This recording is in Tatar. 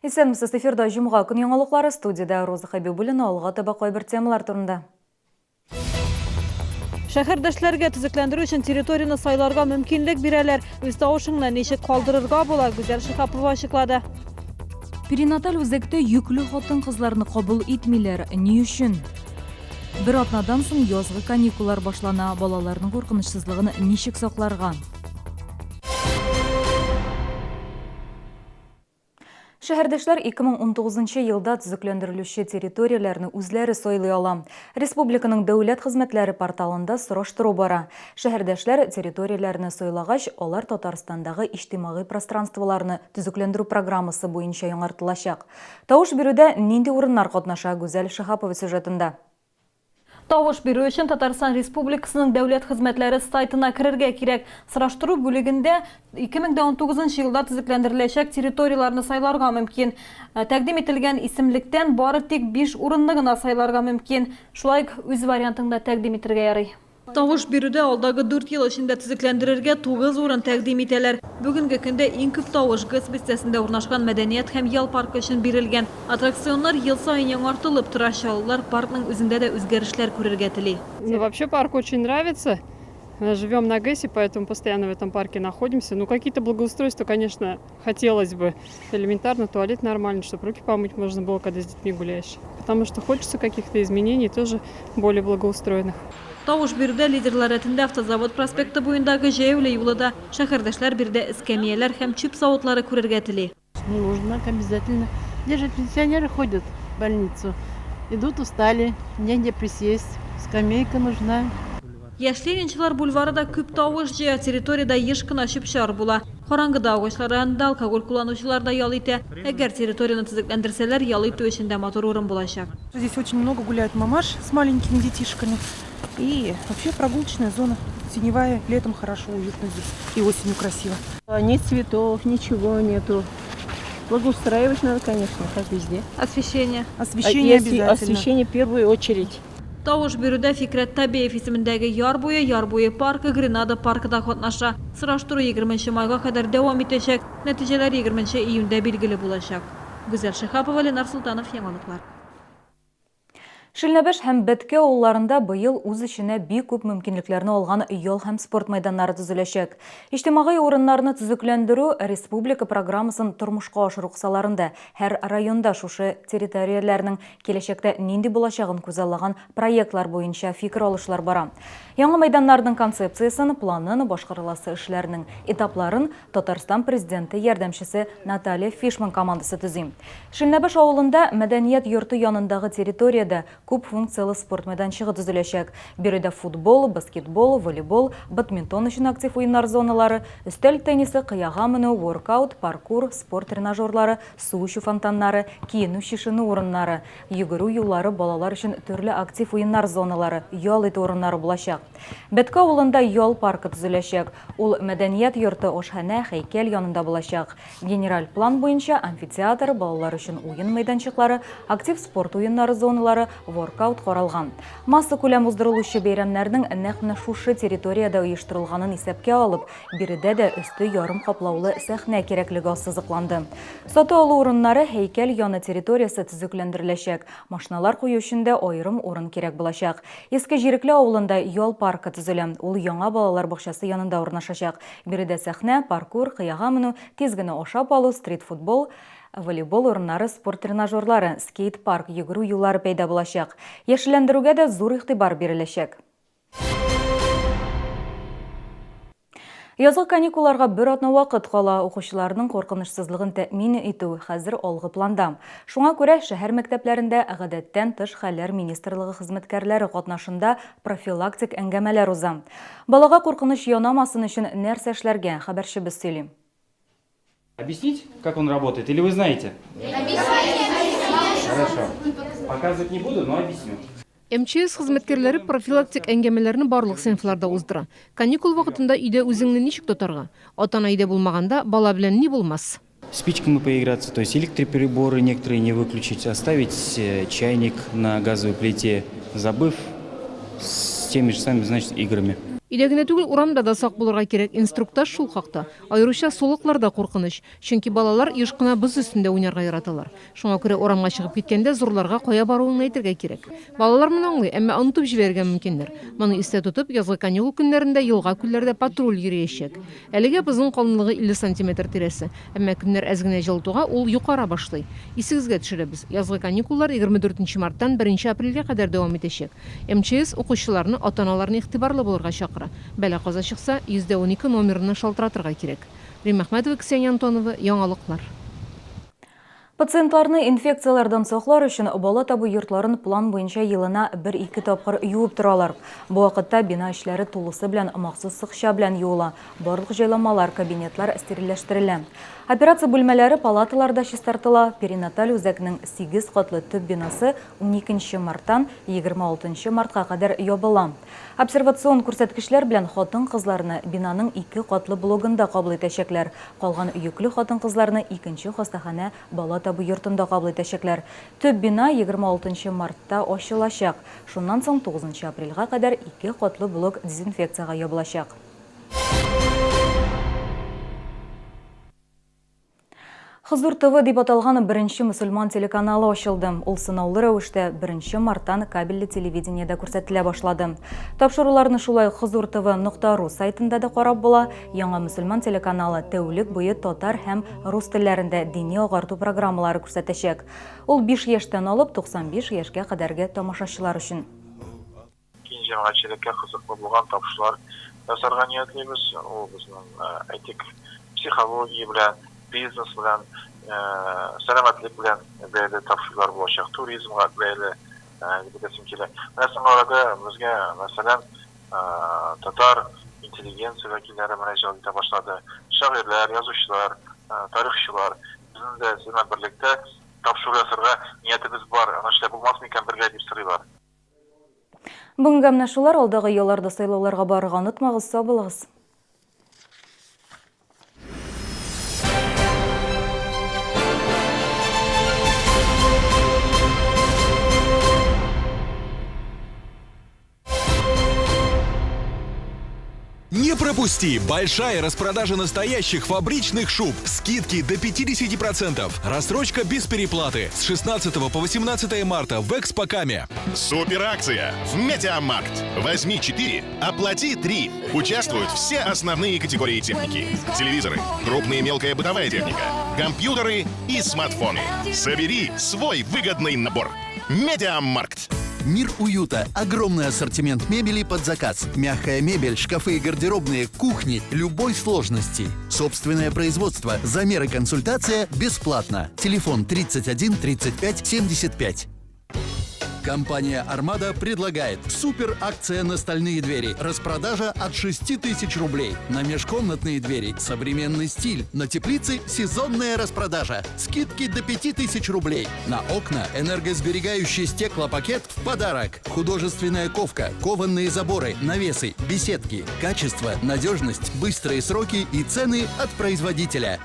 Исәнмесез, эфирда җомга көн яңалыклары, студиядә Роза Хәбибуллина, алга таба кайбер темалар турында. Шәһәрдәшләргә төзекләндерү өчен территорияне сайларга мөмкинлек бирәләр. Үз тавышыңны ничек калдырырга була, Гүзәл Шиһапова ачыклады. Перинаталь үзәктә йөкле хатын-кызларны кабул итмиләр. Ни өчен? Бер атнадан соң язгы каникуллар башлана. Балаларның куркынычсызлыгын ничек сакларга? Шәһәрдәшләр 2019 елда төзекләндерелүче территорияләрне үзләре сайлый ала. Республиканың дәүләт хезмәтләре порталында сораштыру бара. Шәһәрдәшләр территорияләрне сайлагач, алар Татарстандагы иҗтимагый пространстволарны төзекләндерү программасы буенча яңартылачак. Тавыш бирүдә нинди урыннар катнаша, Гүзәл Шиһапова сюжетында. Тавыш бирү өчен Татарстан Республикасының Дәүләт хезмәтләре сайтына керергә кирәк. Сораштыру бүлегендә 2019 елда төзекләндереләчәк территорияләрне сайларга мөмкин. Тәкъдим ителгән исемлектән бары тик биш урынны гына сайларга мөмкин. Шулай ук үз вариантыңны да тәкъдим итергә ярый. Тавыш бирүдә алдагы дүрт ел эчендә төзекләндерергә тугыз урын тәкъдим итәләр. Бүгенге көндә иң күп тавыш ГЭС бистәсендә урнашкан мәдәният һәм ял паркы өчен бирелгән. Аттракционнар ел саен яңартылып тора, чаллылар паркның үзендә дә үзгәрешләр күрергә тели. Ну, вообще парк очень нравится. Живем на ГЭСе, поэтому постоянно в этом парке находимся. Ну, какие-то благоустройства, конечно, хотелось бы. Элементарно туалет нормальный, чтобы руки помыть можно было, когда с детьми гуляешь. Потому что хочется каких-то изменений, тоже более благоустроенных. Тавыш бирүдә лидерлар рәтендә Автозавод проспекты буендагы җәяүле юлы да. Шәһәрдәшләр биредә эскәмияләр һәм чүп савытлары күрергә тели. Нужно обязательно. Здесь же пенсионеры ходят в больницу. Идут устали, негде присесть, скамейка нужна. Яшь ленинчылар бульвары да күп тавыш җыя, территориядә еш кына чүп-чар була. Караңгыда агачлар янында алкоголь кулланучылар да ял итә. Әгәр территорияне төзекләндерсәләр, ял итү өчен дә матур урын булачак. Здесь очень много гуляют мамаш с маленькими детишками. И вообще прогулочная зона теневая, летом хорошо, уютно здесь и осенью красиво. Ни цветов, ничего нету. Благоустраивать надо, конечно, как везде. Освещение. Освещение обязательно. Освещение в первую очередь. Тавыш бирүдә Фикрәт Табеев исемендәге Яр буе, Яр буе паркы, Гренада паркы да катнаша. Сораштыру егерменче майга кадәр дәвам итәчәк, нәтиҗәләр егерменче июньдә билгеле булачак. Гүзәл Шиһапова, Ленар Солтанов, Яңалыклар. Шилнәбаш һәм Бәтке авылларында быел үз эченә бик күп мөмкинлекләрне алган ял һәм спорт мәйданнары төзеләчәк. Иҗтимагый урыннарны төзекләндерү республика программасын тормышка ашыру кысаларында һәр районда шушы территорияләрнең киләчәктә нинди булачагын күзаллаган проектлар буенча фикер алышлар бара. Яңа мәйданнарның концепциясен, планын, башкарыласы эшләрнең этапларын Татарстан Президенты ярдәмчесе Наталья Фишман командасы төзи. Шилнәбаш авылында Мәдәният йорты янындагы территориядә күп функцияле спорт мәйданчыгы төзеләчәк. Биредә футбол, баскетбол, волейбол, бадминтон өчен актив уеннар зоналары, өстәл теннисы, кыяга менү, воркаут, паркур, спорт тренажерлары, су эчү фонтаннары, киенү-чишенү урыннары, йөгерү юллары, балалар өчен төрле актив уеннар зоналары, ял итү урыннары булачак. Бәтке авылында ял паркы төзеләчәк. Ул мәдәният йорты, ашханә, һәйкәл янында булачак. Генераль план буенча амфитеатр, балалар өчен уен мәйданчыклары, актив спорт уеннары зоналары, воркаут каралган. Массакүләм уздырылучы бәйрәмнәрнең нәкъ менә шушы территориядә оештырылганын исәпкә алып, Биредә дә өсте ярым каплаулы сәхнә кирәклеге ассызыкланды. Сату-алу урыннары, һәйкәл яны территориясе төзекләндереләчәк. Машиналар кую өчен дә аерым урын кирәк булачак. Иске Җирекле авылында ял паркы төзелә. Ул яңа балалар бакчасы янында урнашачак. Биредә сәхнә, паркур, кыяга менү, тиз генә ашап алу, стрит-футбол, волейбол урыннары, спорт тренажерлары, скейт-парк, йөгерү юллары пәйда булачак. Яшелләндерүгә дә зур игътибар биреләчәк. Язгы каникулларга бер атна вакыт кала. Укучыларның куркынычсызлыгын тәэмин итү хәзер алгы планда. Шуңа күрә шәһәр мәктәпләрендә гадәттән тыш хәлләр министрлыгы хезмәткәрләре катнашында профилактик әңгәмәләр уза. Балага куркыныч янамасын өчен нәрсә эшләргә, хәбәрчебез сөйли. Объяснить, как он работает, или вы знаете? Хорошо. Показывать не буду, но объясню. МЧС хезмәткәрләре профилактик әңгәмәләрне барлык сыйныфларда уздыра. Каникул вакытында өйдә үзеңне ничек тотарга? Ата-ана өйдә булмаганда, бала белән ни булмас? Спичками поиграться, то есть электроприборы некоторые не выключить, оставить э, чайник на газовой плите, забыв с теми же самыми, значит, играми. Өйдә генә түгел, урамда да сак булырга кирәк, инструктаж шул хакта. Аеруча сулыкларда куркыныч, чөнки балалар еш кына боз өстендә уйнарга яраталар. Шуңа күрә урамга чыгып киткәндә зурларга кая баруыңны әйтергә кирәк. Балалар моны аңлый, әмма онытып җибәрергә мөмкиннәр. Моны истә тотып, язгы каникул көннәрендә елга-күлләрдә патруль йөриячәк. Әлегә бозның калынлыгы 50 сантиметр тирәсе. Әмма көннәр әз генә җылытуга, ул юкара башлый. Исегезгә төшерәбез, язгы каникуллар 24 нче марттан беренче апрельгә кадәр дәвам итәчәк. МЧС укучыларны, ата-аналарны игътибарлы булырга чакыра. Бәла-каза чыкса, 112 номерына шалтыратырга кирәк. Римма Әхмәтова, Ксения Антонова, Яңалыклар. Пациентларны инфекцияләрдән саклар өчен бала табу йортларын план буенча елына бер-ике тапкыр юып торалар. Бу вакытта бина эчләре тулысы белән махсус сыкча белән юыла, барлык җайланмалар, кабинетлар стерильләштерелә. Операция бүлмәләре, палаталар да чистартыла. Перинаталь үзәкнең сигез катлы төп бинасы уникенче марттан 26 мартка кадәр ябыла. Обсервацион күрсәткечләр белән хатын-кызларны бинаның ике катлы блогында кабул итәчәкләр. Калган йөкле хатын-кызларны икенче хастаханә бала табу йортында кабул итәчәкләр. Төп бина 26 мартта ачылачак. Шуннан соң 9 апрельгә кадәр ике катлы блок дезинфекциягә ябылачак. Хозур ТВ дип аталган беренче мөселман телеканалы ачылды. Ул сынаулы рәвештә беренче марттан кабельле телевидениедә күрсәтелә башлады. Тапшыруларны шулай ук Хозур ТВ нокта ру сайтында да карап була. Яңа мөселман телеканалы тәүлек буе татар һәм рус телләрендә дини агарту программалары күрсәтәчәк. Ул 5 яшьтән алып 95 яшькә кадәрге тамашачылар өчен. Киң җәмәгатьчелеккә кызыклы булган табышлар ясарга ниятлибез. Ул безнең, әйтик, психология белән, бизнес белән, сәламәтлек белән бәйле тапшырулар булачак, туризмга бәйле дип әйтәсем килә. Менә соңгы арада безгә, мәсәлән, татар интеллигенция вәкилләре мөрәҗәгать итә башлады. Шагыйрьләр, язучылар, тарихчылар. Безнең дә сезнең белән берлектә тапшыру ясарга ниятебез бар, аны эшләп булмас микән бергә дип сорыйлар. Бүгенгә менә шулар, алдагы ялларда сайлауларга барырга онытмагыз, сау булыгыз. Не пропусти! Большая распродажа настоящих фабричных шуб. Скидки до 50%. Рассрочка без переплаты. С 16 по 18 марта в Экспокаме. Суперакция в Метеомаркт. Возьми 4, оплати 3. Участвуют все основные категории техники. Телевизоры, крупная и мелкая бытовая техника, компьютеры и смартфоны. Собери свой выгодный набор. Медиамаркт. Мир уюта. Огромный ассортимент мебели под заказ. Мягкая мебель, шкафы и гардеробные, кухни любой сложности. Собственное производство. Замеры консультация бесплатно. Телефон 31 35 75. Компания «Армада» предлагает супер акция на стальные двери. Распродажа от 6000 рублей. На межкомнатные двери современный стиль. На теплице сезонная распродажа. Скидки до 5000 рублей. На окна энергосберегающий стеклопакет в подарок. Художественная ковка, кованные заборы, навесы, беседки. Качество, надежность, быстрые сроки и цены от производителя.